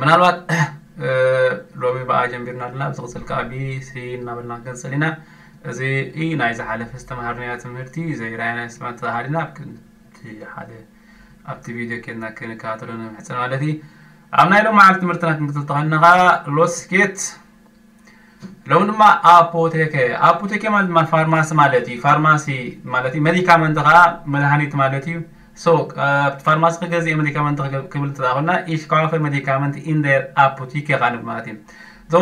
ምናልባት ሎሚ ብኣ ጀምቢርና ኣለና። ብዝቕፅል ከዓ ቢ ሲ እናበልና ክንቀፅል ኢና። እዚ ኢ ናይ ዝሓለፈ ዝተምሃርናዮ ትምህርቲ ዘይረኣናዮ ስማት ተሃሊና ኣብ ክንዲ ሓደ ኣብቲ ቪድዮ ኬድና ክንከታተሎ ንምሕፀን ማለት እዩ። ኣብ ናይ ሎም መዓልቲ ትምህርትና ክንክትል ተኾንና ከዓ ሎስኬት ሎም ድማ ኣፖቴከ ኣፖቴከ ማለት ድማ ፋርማሲ ማለት እዩ። ፋርማሲ ማለት እዩ። መዲካመንት ከዓ መድሃኒት ማለት እዩ። ሶ ኣብቲ ፋርማሲ ክገዝእ መዲካመንት ክብል ተዛኾና ኢሽ ካፈ መዲካመንት ኢንደር ኣፖቲከ ቃንብ ማለት እዩ። ዞ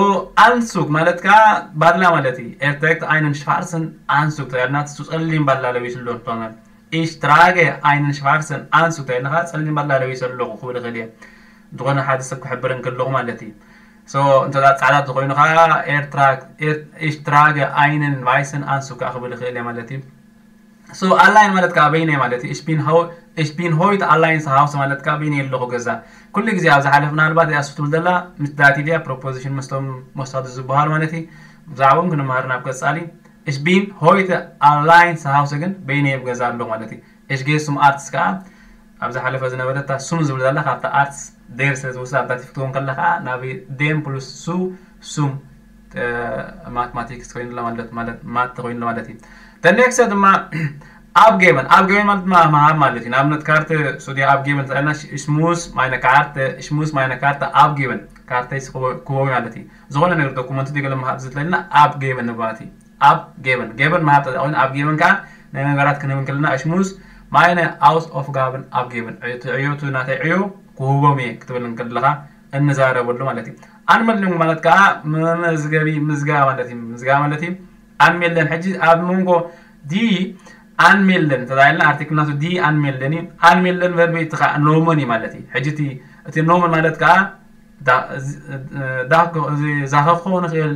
ኣንሱግ ማለት ከዓ ባድላ ማለት እዩ። ኤርተክት ኣይነን ሽፋርስን ኣንሱግ ተልና ትሱ ጸሊም ባድላ ለቢሱ ኣሎ እንትኾነ ኢሽ ትራገ ኣይነን ሽፋርስን ኣንሱግ ተልና ከዓ ጸሊም ባድላ ለቢሱ ኣለኹ ክብል ይኽእል እየ። ዝኾነ ሓደ ሰብ ክሕብር እንከለኹ ማለት እዩ። ሶ እንተ ጻዕዳ ተኮይኑ ከዓ ኤርትራ ኢሽ ትራገ ኣይነን ቫይስን ኣንሱግ ከዓ ክብል ይኽእል እየ ማለት እዩ። ሶ ኣላይን ማለት ከዓ በይነ ማለት እዩ። እሽፒን ሆይት ኣላይንስ ሃውስ ማለት ከዓ በይነ የለኹ ገዛ ኩሉ ግዜ ኣብ ዝሓለፍ ምናልባት እያ ትብል ዘላ ምስ ዳቲ ድያ ፕሮፖዚሽን ምስቶም መሳቱ ዝበሃሉ ማለት እዩ። ብዛዕባኦም ክንመሃር ናብ ቀጻሊ እሽቢን ሆይት ኣላይንስ ሃውስ ግን በይነ የብ ገዛ ኣለኹ ማለት እዩ። እሽጌ ሱም ኣርትስ ከዓ ኣብ ዝሓለፈ ዝነበረታ ሱም ዝብል ዘላ ካብታ ኣርትስ ዴር ስለ ዝወስድ ኣብታ ትፍትዎም ከላ ከዓ ናብ ዴም ፕሉስ ሱ ሱም ማትማቲክስ ኮይኑ ኣሎ ማለት ማለት ማት ኮይኑ ኣሎ ማለት እዩ። ተኔክሰ ድማ ኣብ ጌበን ኣብ ጌበን ማለት ድማ መሃብ ማለት እዩ። ንኣብነት ካርተ ሱዲ ኣብ ጌበን ተልና ሽሙስ ማይነ ካርተ ሽሙስ ማይነ ካርተ ኣብ ጌበን ካርተ ክቦ ማለት እዩ። ዝኾነ ነገር ዶኩመንት ዲገለ መሃብ ዝትለልና ኣብ ጌበን ንባቲ ኣብ ጌበን ጌበን መሃብ ተዳ ኮይኑ ኣብ ጌበን ከዓ ናይ ነገራት ክንብል ከለና ሽሙስ ማይነ ኣውስ ኦፍ ጋብን ኣብ ጌበን ዕዮቱ ናተይ ዕዮ ክህቦም እየ ክትብል እንከለኻ እንዛረበሉ ማለት እዩ። ኣንመልንግ ማለት ከዓ መመዝገቢ ምዝጋ ማለት እዩ። ምዝጋ ማለት እዩ። ኣንሜለን ሕጂ ኣብ መንጎ ዲ ኣንሜለን ተባሂልና ኣርቲክል ናቱ ዲ ኣንሜለን እዩ። ኣንሜለን ቨርቢ እቲ ከዓ ኖመን እዩ ማለት እዩ። ሕጂ እቲ እቲ ኖመን ማለት ከዓ ዳ- ዝ- ዳ- እዚ ዛኸ ክኸውን ይኽእል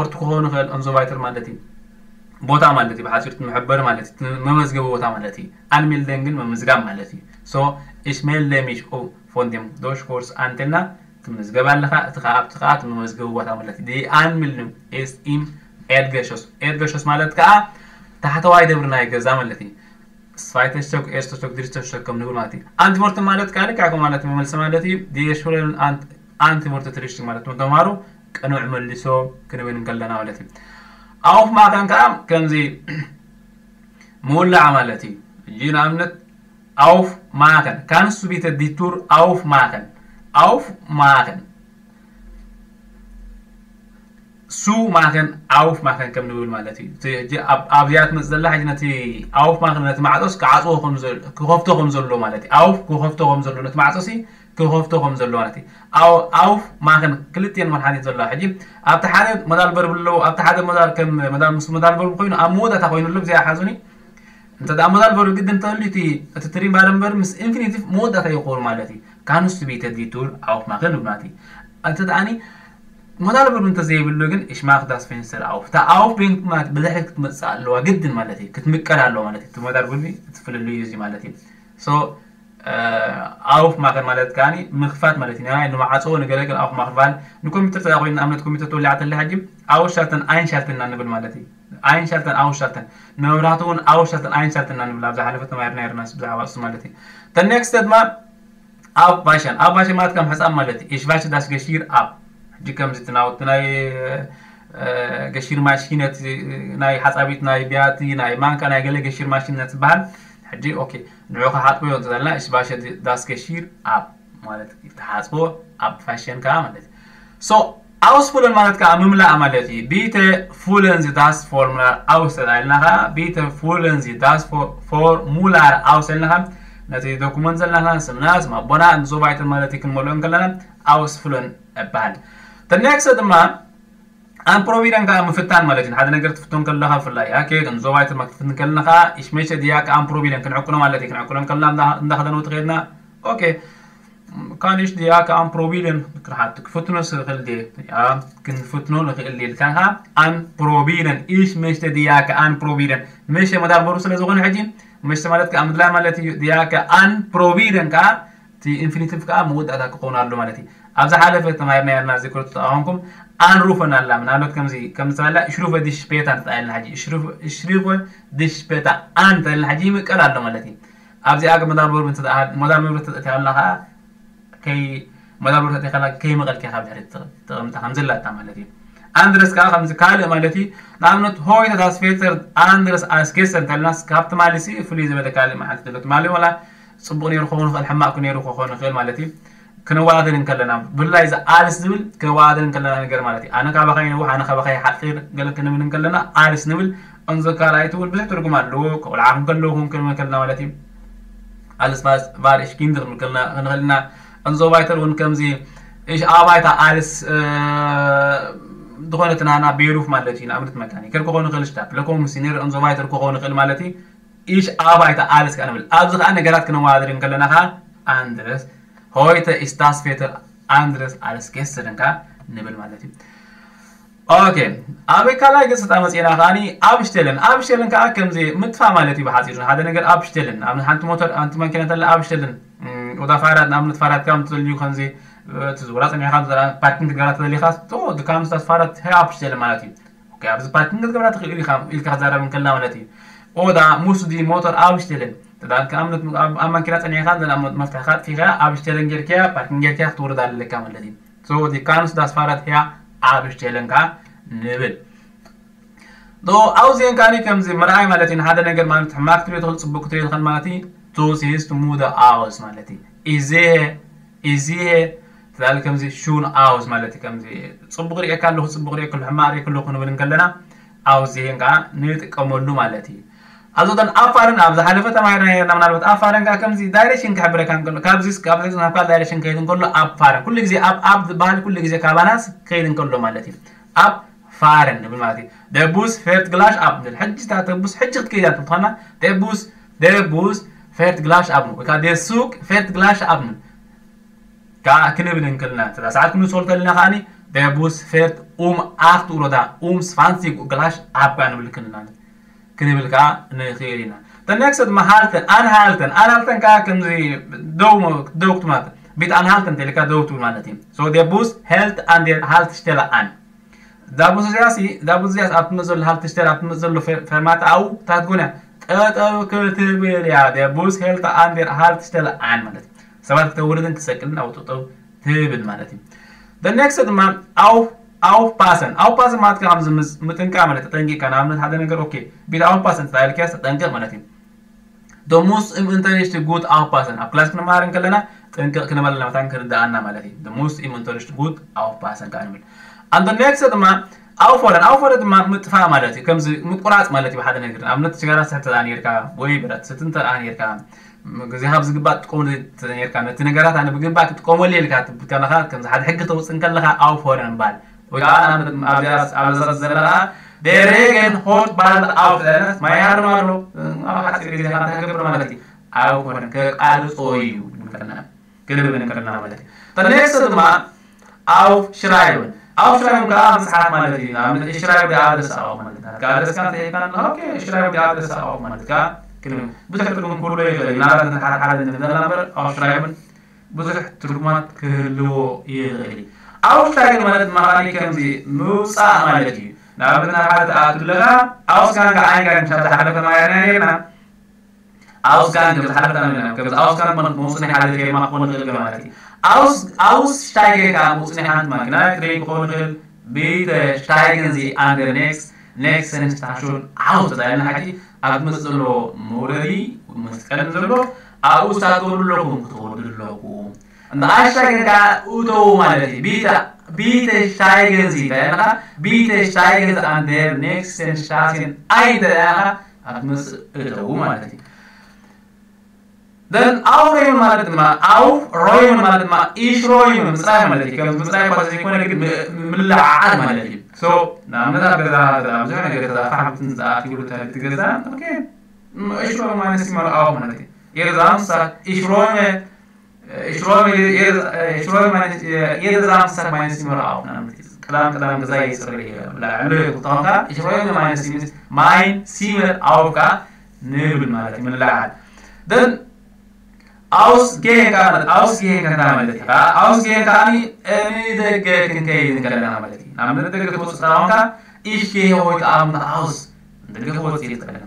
ኦርት ክኸውን ይኽእል እንዞባይተር ማለት እዩ። ቦታ ማለት እዩ። ብሓፂሩ እቲ መሐበሪ ማለት እዩ። እቲ መመዝገቢ ቦታ ማለት እዩ። ኣንሜልደን ግን መምዝጋብ ማለት እዩ። ሶ እሽሜል ለሚሽ ኦ ፎንዴም ዶሽ ኮርስ ኣንቴና ትምዝገብ ኣለኻ። እቲ ከዓ ኣብቲ ከዓ እቲ መመዝገቢ ቦታ ማለት እዩ። ኣንሚል ኑ ኤስ ኢም ኤድገሾስ ኤድገሾስ ማለት ከዓ ታሕተዋይ ደብሪ ናይ ገዛ ማለት እዩ። ስፋይተሽቶክ ኤርስተሽቶክ ድሪስተሽቶክ ከም ንብል ማለት እዩ። ኣንትወርት ማለት ከዓ ልክዕ ከም ማለት መመልሲ ማለት እዩ። ዲየሽፍረን ኣንትወርት ትሪሽት ማለት ነው። ተምሃሩ ቅኑዕ መልሶ ክንብል እንከለና ማለት እዩ። ኣውፍ ማኸን ከዓ ከምዚ ምውላዕ ማለት እዩ። ሕጂ ንኣብነት ኣውፍ ማኸን ካንሱ ቢተ ዲቱር ኣውፍ ማኸን ኣውፍ ማኸን ሱ ማኸን ኣውፍ ማኸን ከም ንብል ማለት እዩ። ኣብዚኣ ትመፅእ ዘላ ሕጂ ነቲ ኣውፍ ማኸን ነቲ ማዕፆስ ክዓፅዎ ክኸፍቶ ከም ዘሎ ማለት እዩ። ኣውፍ ክኸፍቶ ከም ዘሎ ነቲ ማዕፆሲ ክኸፍቶ ከም ዘሎ ማለት እዩ። ኣውፍ ማኸን ክልቲኤን መድሓኒት ዘለዋ ሕጂ ኣብቲ ሓደ መዳል ቨርብ ኣለዎ። ኣብቲ ሓደ መዳል ከም መዳል ምስ መዳል ቨርብ ኮይኑ ኣብ መወዳእታ ኮይኑ ኣሎ ብዚኣ ሓዙኒ እንተ ደኣ ሞዳል ቨርብ ግድን እንተልዩ እቲ እቲ ትሪን ባረን ቨርብ ምስ ኢንፊኒቲቭ መወዳእታ ይኸውን ማለት እዩ። ካኑስ ቢተ ዲቱር ኣውፍ ማኸን ንብል ማለት እዩ። እንተ ደኣኒ ሞዳል ቨርብ እንተ ዘይብሉ ግን እሽማኽ ዳስ ፌንስተር ኣውፍ እታ ኣውፍ ቤንክ ማለት ብድሕሪት ክትመጽእ ኣለዋ ግድን ማለት እዩ። ክትምቀል ኣለዋ ማለት እዩ። እቲ ሞዳል ቨርብ እቲ ፍልልዩ እዚ ማለት እዩ። ሶ ኣውፍ ማኸን ማለት ከኣኒ ምኽፋት ማለት እዩ። ናይ ንመዓፅዎ ንገለገል ኣውፍ ማኸን በሃል ንኮምፒውተር ተዳ ኮይኑ ንኣብነት ኮምፒውተር ተወሊዓ ተላ ሕጂ ኣውሻልተን ኣይንሻልተን ኢና ንብል ማለት እዩ። ኣይንሻልተን ኣውሻልተን ንመብራህቲ እውን ኣውሻልተን ኣይንሻልተን ኢና ንብል ኣብዛ ሓለፈ ተማሂርና ይርና ብዛዕባ እሱ ማለት እዩ። ተኔክስተ ድማ ኣብ ቫይሸን ኣብ ቫይሸን ማለት ከም ሕፃን ማለት እዩ። እሽ ቫይሸ ዳስ ገሺር ኣብ ሕጂ ከምዚ እቲ ናውቲ ናይ ገሺር ማሽነት ናይ ሓፃቢት ናይ ቢያቲ ናይ ማንካ ናይ ገለ ገሺር ማሽነት ዝበሃል ሕጂ ኦኬ ንዑ ከሓጥቦ ዮ እንተዘልና እሽ ቫይሸ ዳስ ገሺር ኣብ ማለት ተሓፅቦ ኣብ ፋሽን ከዓ ማለት እዩ። ሶ ኣውስፉለን ማለት ከዓ ምምላእ ማለት እዩ። ቢተ ፉለን ዚ ዳስ ፎርሙላር ኣውስ ተባሂልና ከዓ ቢተ ፉለን ዚ ዳስ ፎርሙላር ኣውስ ተባሂልና ከዓ ነቲ ዶኩመንት ዘለና ስምና ስም ኣቦና ንዞባይተን ማለት እዩ ክንመልኦ እንከለና ኣውስፉለን እበሃል። ተኔክሰ ድማ ኣንፕሮቪደን ከዓ ምፍታን ማለት እዩ። ሓደ ነገር ትፍቶ እንከለካ ብፍላይ ኣኬ ንዞባይተን ክትፍትን ከለና ከዓ ኢሽመሸ ድያ ከዓ ኣንፕሮቪደን ክንዕቅኖ ማለት እዩ። ክንዕቅኖ እንከለና እንዳኸደነው ትኸድና ኦኬ ካንሽ ድያ ከዓ ኣንፕሮቪደን ክርሓት ክፍትኖ ስኽእል ድየ ክንፍትኖ ንኽእል ድየ ኢልካ ከዓ ኣንፕሮቪደን ኢሽ መሽተ ድያ ከዓ ኣንፕሮቪደን መሸ መዳል በሩ ስለ ዝኾነ ሕጂ መሽተ ማለት ከዓ ምድላይ ማለት እዩ። ድያ ከዓ ኣንፕሮቪደን ከዓ እቲ ኢንፊኒቲቭ ከዓ መወዳእታ ክኸውን ኣሎ ማለት እዩ። ኣብ ዝሓለፈ ተማሂርና ርና እዚ ክረቱ ተቃወምኩም ኣንሩፈን ኣላ ምናልባት ከምዚ ከም ዝተባላ ሽሩፈ ዲሽ ፔታ ንጣየልና ሕጂ ሽሩፈ ዲሽ ፔታ ኣን ተልና ሕጂ ይምቀል ኣሎ ማለት እዩ። ኣብዚኣ ግን ሞዳል ቨርብ እንተ ደኣ ሞዳል ቨርብ ተጠቂምና ከዓ ከይ መዳብር ተተኸላ ከይመቐልኪ ካብ ድሕሪት ተቐምጣ ከም ዘላታ ማለት እዩ። ኣንድረስ ከዓ ከምዚ ካልእ ማለት እዩ። ንኣብነት ሆይተ ዳስ ፌተር ኣንድረስ ኣስጌሰ እንተልና ካብቲ ማሊሲ ፍሉይ ዝበለ ካልእ ማለት ዘሎ ትማሊ ወላ ፅቡቕ ነይሩ ክኸውን ይኽእል ሕማቕ ነይሩ ክኸውን ይኽእል ማለት እዩ። ክነወዳድር እንከለና ብፍላይ እዚ ኣልስ ዝብል ክነወዳድር እንከለና ነገር ማለት እዩ። ኣነ ካባኻ ይነውሕ ኣነ ካባኻ ይሓፂር ገለ ክንብል እንከለና ኣልስ ንብል። እንዞ ካልኣይቲ እውን ብዙሕ ትርጉም ኣለዎ። ቆልዓ ክንከለኹም ክንብል ከለና ማለት እዩ። ኣልስ ቫር እሽ ኪንድር ክንብል ከለና ክንኽእል ኢና። እንዞ ቫይተር እውን ከምዚ እሽ ኣባይታ ኣልስ ዝኾነት ናና ቤሩፍ ማለት እዩ። ንኣብነት መካኒ ክር ክኾኑ ይኽእል ሽታ ለኮም ሲኒር እንዞ ቫይተር ክኾኑ ይኽእል ማለት እዩ። እሽ ኣባይታ ኣልስ ከኣ ንብል። ኣብዚ ከኣ ነገራት ክነወዳድር እንከለና ከኣ ኣንድረስ ሆይተ ኢስታስ ፌተር ኣንድረስ ኣልስ ጌስተርን ከኣ ንብል ማለት እዩ። ኦኬ፣ ኣበይ ካልኣይ ገጽ ተመጺእና ከኣኒ ኣብሽተልን። ኣብሽተልን ከኣ ከምዚ ምጥፋእ ማለት እዩ ብሓጺሩ። ሓደ ነገር ኣብሽተልን። ንኣብነት ሓንቲ ሞተር፣ ሓንቲ ማኪና ተላ ኣብሽተልን። ወዳ ፋራት ንኣብነት ፋራት ከም ትልዩ ከምዚ ትዝውራ ጸኒሕካ ፓርኪንግ ክትገብራ ተደሊኻ ቶ ድካምስታስ ፋራት ኣብሽተልን ማለት እዩ። ኦኬ፣ ኣብዚ ፓርኪንግ ክትገብራ ትኽእል ኢኻ ኢልካ ክዛረብ እንከልና ማለት እዩ። ኦዳ ሙስዲ ሞተር ኣብሽተልን። ተዳልካ ኣብ ማኪና ጸኒሕካ ዘላ መፍትሕካ ኣጥፊኻ ኣብሽተልን ጌርክያ ፓርኪንግ ጌርክያ ክትወርድ ኣለካ ማለት እዩ። So die kannst das Fahrrad her abstellen ከኣ ንብል። ዶ ኣውዚን ካኒ ከምዚ ምርኣይ ማለት እዩ። ንሓደ ነገር ማለት ሕማቅ ክትሪኦ ትኽእል፣ ጽቡቅ ክትሪኦ ትኽእል ማለት እዩ። Du siehst müde aus ማለት እዩ። Ich sehe, ich sehe ትላል ከምዚ schön aus ማለት እዩ። ከምዚ ጽቡቅ ሪኤካ ኣለኹ፣ ጽቡቅ ሪኤካ ኣለኹ፣ ሕማቅ ሪኤካ ኣለኹ ክንብል እንከለና ኣውዚን ከኣ ንጥቀመሉ ማለት እዩ። ኣብዞተን ኣፋርን ኣብ ዝሓለፈ ተማሂርና ነርና። ምናልባት ኣፋርን ከኣ ከምዚ ዳይሬክሽን ክሕብረካ እንከሎ ካብዚ ካብ ናብ ካልእ ዳይሬክሽን ከይድ እንከሎ ኣፋርን ኩሉ ግዜ ኣብ ኣብ ዝበሃል ኩሉ ግዜ ካባናስ ከይድ እንከሎ ማለት እዩ። ኣብ ፋረን ንብል ማለት እዩ። ደቡስ ፌርት ግላሽ ኣብ ንብል ሕጂ እታ ደቡስ ሕጂ ክትከይዳ ትኾና ደቡስ ደቡስ ፌርት ግላሽ ኣብ ንብል ወይ ከዓ ደሱቅ ፌርት ግላሽ ኣብ ንብል ከዓ ክንብል እንክልና እታ ሰዓት ክንሶል ከልና ከዓኒ ደቡስ ፌርት ኡም ኣክት ኡሮዳ ኡም ስፋንሲ ግላሽ ኣብ ከዓ ንብል እንክልና ክንብል ከዓ ንኽእል ኢና። The next ድማ ሃልተን ኣንሃልተን ኣንሃልተን ከዓ ከምዚ ደው ደው ክትማት ቢት ኣንሃልተን ተልካ ደው ትብል ማለት እዩ። So ደቡስ ሄልት ኣንዴር ሃልት ሽተላ ኣን ዳቡዝያሲ ዳቡዝያስ ኣብ ትመጽእ ዘሎ ሃልትሽተል ኣብ ትመጽእ ዘሎ ፈርማታ ኣው ታትጎንያ ጠጠው ክትብል እያ። ደቡስ ሄልታ ኣንዴር ሃልትሽተል ኣን ማለት ሰባት ክተውርድን ክሰቅልን ኣብ ጠጠው ትብል ማለት እዩ። The next ድማ ኣው ኣው ፓሰን ኣው ፓሰን ማለት ከም ምጥንቃ ማለት ተጠንቂቃ ንኣብነት ሓደ ነገር ኦኬ ቢት ኣው ፓሰን ተጣልኪያ ተጠንቀቅ ማለት እዩ። ዶሙስ እም እንተሪሽት ጉት ኣውፓሰን ኣብ ክላስ ክንመሃር እንከለና ጥንቅቕ ክንበል ኣለና መታን ክርድኣና ማለት እዩ። ዶሙስ እም እንተሪሽት ጉት ኣውፓሰን ከዓ ንብል። ኣንዶ ኔክስት ድማ ኣውፎረን ኣውፎረ ድማ ምጥፋእ ማለት እዩ። ከምዚ ምቁራፅ ማለት እዩ። ሓደ ነገር ኣብነት ሽጋራ ስሕት ተኣ ነርካ ወይ ብረት ስትን ተኣ ነርካ ግዜ ካብ ዝግባእ ትጥቀሙ ነርካ ነቲ ነገራት ኣነ ብግባእ ክጥቀመሉ ኢልካ ትብከለካ ከምዚ ሓደ ሕጊ ተውፅእ እንከለካ ኣውፎረ ምባል ወይ ከዓ ኣብዛ ዘለካ ደሬገን ሆት ባልድ ኣውፍለነት ማይ ሃርም ኣሎ ኣብ ሓፂር ግዜ ካንታ ክገብር ማለት እዩ። ኣይኮነን ከቃልፆ እዩ ንብለና ክንብል እንከለና ማለት እዩ። ተነክሰ ድማ ኣው ሽራይብን ኣው ሽራይብን ከዓ መፅሓፍ ማለት እዩ። ንኣብነት ሽራይብ ዳኣደስ ኣው ማለት እዩ። ካደስካ ተይካን ሽራይብ ዳኣደስ ኣው ማለት ከዓ ብዙሕ ትርጉም ክህልዎ ይኽእል እዩ። ናብነት ሓደ ሓደ ንብለና እምበር ኣው ሽራይብን ብዙሕ ትርጉማት ክህልዎ ይኽእል እዩ። ኣውስታይል ማለት መኻኒ ከምዚ ምውፃእ ማለት እዩ። ንኣብነት ሓደ ተኣቱ ኣለኻ ኣውስካን ከዓይንካ ምሻ ዝሓለፈ ማየርና ነርና ኣውስካን ከም ዝሓለፈ ነርና ከም ኣውስካን ማለት መውፅእ ናይ ሓደ ፌርማ ክኾን ይኽእል ማለት እዩ። ኣውስ ኣውስ ሽታይገ ከዓ መውፅእ ናይ ሓንቲ ማኪና ክሬን ክኾን ይኽእል ቢተ ሽታይገን ዚ ኣንደር ኔክስ ኔክስ ሰንስታሽን ዓውት ተጣይልና ሓጂ ኣብ መፅእ ዘሎ መውረዲ መስቀልን ዘሎ ኣብኡ ስታትወርዱ ኣለኩም ክትወርዱ ኣለኩም። እንተ ኣሻገር ከዓ እተዉ ማለት እዩ። ቢተ ቢተ ሽታይገን ዚ ተያኻ ቢተ ሽታይገን ኣንደር ኔክስ ሰንስታሽን ኣይ ተያኻ ኣብ መፅእ እተዉ ማለት እዩ። ደን ኣው ሮይም ማለት ድማ ኣው ሮይም ማለት ድማ ኢሽ ሮይም ምፅራይ ማለት እዩ። ከም ምፅራይ እኳ ዘይኮነ ግን ምልዓዓል ማለት እዩ። ሶ ንኣብነት ኣብ ገዛ ብዙሕ ነገር ተዛፋ ሓብትን ዝኣትይሉ ተልቲ ገዛ እሽ ሮይም ማለት ሲመር ኣው ማለት እዩ። የዛ ምሳ ኢሽ ሮይም ኢሽ ሮይም ኢሽ ሮይም ማለት የዛ ምሳ ማለት ሲመር ኣው ማለት እዩ። ቅዳም ቅዳም ገዛ ይፅሪ ላዕሉ ይቁጠምካ ኢሽ ሮይም ማለት ሲመር ኣው ካ ንብል ማለት እዩ። ምልዓዓል ደን ኣውስጌንካ ማለት ኣውስጌንካ እንታይ ማለት እዩ? ኣውስጌንካ ንደገ ክንከይድ እንከለና ማለት እዩ። ናብ ንደገ ትወፅእ ተራ ኮንካ ኢሽ ጌ ሆይት ኣብንት ኣውስ ንደገ ክወፅእ እዩ ዝጠለና።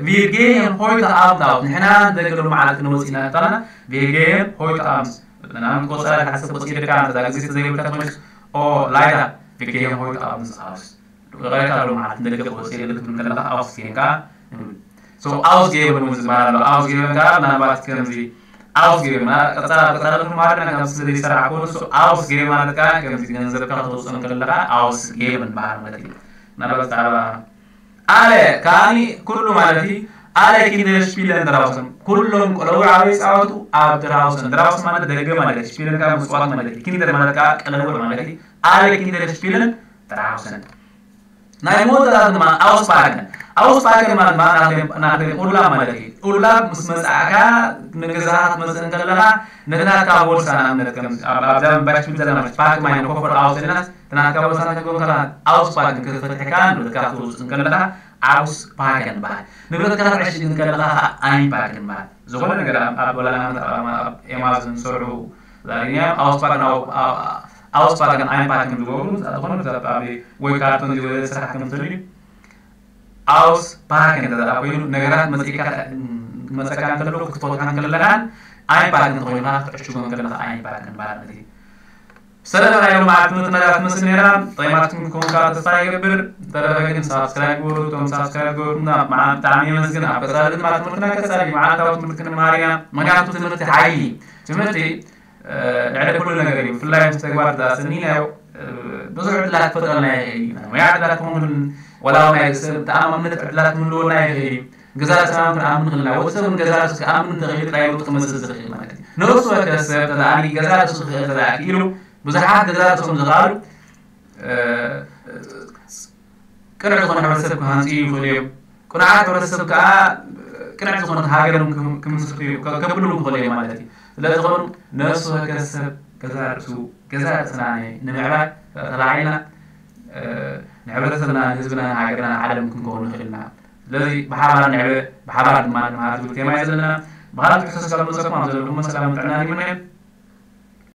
ቪር ጌን ሆይት ኣብንት ኣውስ ንሕና ንደገ ሎማዓልቲ ክንወፅእ ኢና እንተለና ቪር ጌን ሆይት ኣብንት ንኣብነት ቆፃሪ ሓደ ሰብ ቆፂርካ እንተ ግዜ ተዘይብልካ ትመልስ ኦ ላይዳ ብገየም ሆይት ኣብ ምስ ኣውስ ረጋይታ ኣሎ ማለት ንደገ ክወፅእ የለ ክትብል ከለካ ኣውስ ጌምካ ኣውስ ጌም እውን ዝበሃል ኣሎ። ኣውስ ጌም ከዓ ምናልባት ከምዚ ኣውስ ጌም ቀፃላ ቀፃላ ማድና ከም ስለ ዘይሰራሕ ኮኑ ኣውስ ጌም ማለት ከዓ ከምዚ ገንዘብካ ተውፅኦ ከለካ ኣውስ ጌም ንበሃል ማለት እዩ። ምናልባት ብዛዕባ ኣለ ካኒ ኩሉ ማለት እዩ። ኣለ ኪንደር ሽፒለን ድራውሰን ኩሎም ቆለቡ ዓበይ ፃወቱ ኣብ ድራውሰን ድራውሰን ማለት ደገ ማለት እዩ። ሽፒለን ከዓ ምፅዋት ማለት እዩ። ኪንደር ማለት ከዓ ቀለቡ ማለት እዩ። ኣለ ኪንደር ሽፒለን ድራውሰን ናይ ሞተራ ድማ ኣውስፓገን ኣውስፓገን ማለት ናክደም ኡላ ማለት እዩ። ኡላ ምስ መፅኣካ ንገዛኻ ትመፅእ እንከለኻ ነቲ ናትካ ቦርሳ ንኣብነት ከም ኣብዛ ባሽፒል ዘለና ፓክ ማይን ኮፈር ኣውሰናስ እቲ ናትካ ቦርሳ ተጎንከላ ኣውስፓገን ክትፈትሕካ ንብረትካ ክትወፅእ እንከለኻ ኣውስፓገን በሃል። ንብረትካ ክትዕሽግ እንከለኻ ከዓ ኣይንፓገን በሃል። ዝኾነ ነገር ኣብ ወላና ኣብ ኤማዞን ዝሰርሑ ዛሪኒያ ኣውስፓገን ኣውስፓገን ኣይንፓገን ዝገብሩ ዝኾነ ወይ ካርቶን ዝወለ ስራሕ ከም ተልዩ ኣውስ ፓክ እንተ ደኣ ኮይኑ ነገራት መፅእካ መፀካ እንከሎ ክትፈትሖ እንከለኻን ኣይ ፓክ እንተኮይንካ ክትዕሽጎ እንከለካ ኣይ ፓክ ንባሃል ማለት እዩ። ሰለፈ ናይ ሎም ዓዲ ትምህርቲ ነዛ ትመስል ነራ። ጠይማትኩም ክኾንካ ተስፋ ይገብር። ተረፈ ግን ሳብስክራይብ ግበሩ። እቶም ሳብስክራይብ ገበርኩምና ብጣዕሚ የመስግን። ኣብ ቀፃሊ ድማ ትምህርትና ቀፃሊ መዓልታዊ ትምህርቲ ክንመሃር ኢና። ምክንያቱ ትምህርቲ ሓይሊ ትምህርቲ ልዕሊ ኩሉ ነገር እዩ። ብፍላይ ምስ ተግባር ዝኣሰኒ ናይ ብዙሕ ዕድላት ክፈጥረልና ይኽእል እዩ። ናይ ሞያ ዕድላት ክኸውን ወላ ናይ ርእሰ ተኣማምነት ዕድላት ክህልወና ይኽእል እዩ። ገዛ ርእስና እውን ክንኣምን ንኽእል ኢና። ወዲ ሰብ እውን ገዛ ርእሱ ክኣምን እንተኽኢሉ ጥራይ ለውጢ ክመፅእ ዝኽእል ማለት እዩ። ነብሱ ወከፍ ሰብ ተደኣኒ ገዛ ርእሱ ክኽእል ተደኣ ክኢሉ ብዙሓት ገዛ ርእሶም ዝኽኣሉ ቅኑዕ ዝኾነ ሕብረተሰብ ክሃንፅዩ ይኽእሉ እዮም። ቅኑዓት ሕብረተሰብ ከዓ ቅንዕቲ ዝኾነት ሃገር ክምስርቱ ከብሉ ክኽእሉ እዮም ማለት እዩ። ስለዝኾኑ ነፍሲ ወከፍ ሰብ ገዛ ርእሱ ገዛ ርእስና ንምዕባይ ተላዒልና ንሕብረተሰብና ንህዝብና ንሃገርና ንዓለም ክንከውን ንኽእል ኢና። ስለዚ ብሓባር ንዕበ ብሓባር ድማ ንመሃር ዝብል ቴማ እዩ ዘለና። ብካልእ ትሕዝቶ ስጋብ መፀኩም ኣብ ዘለኹም ሰላም ጥዕና ይምነ።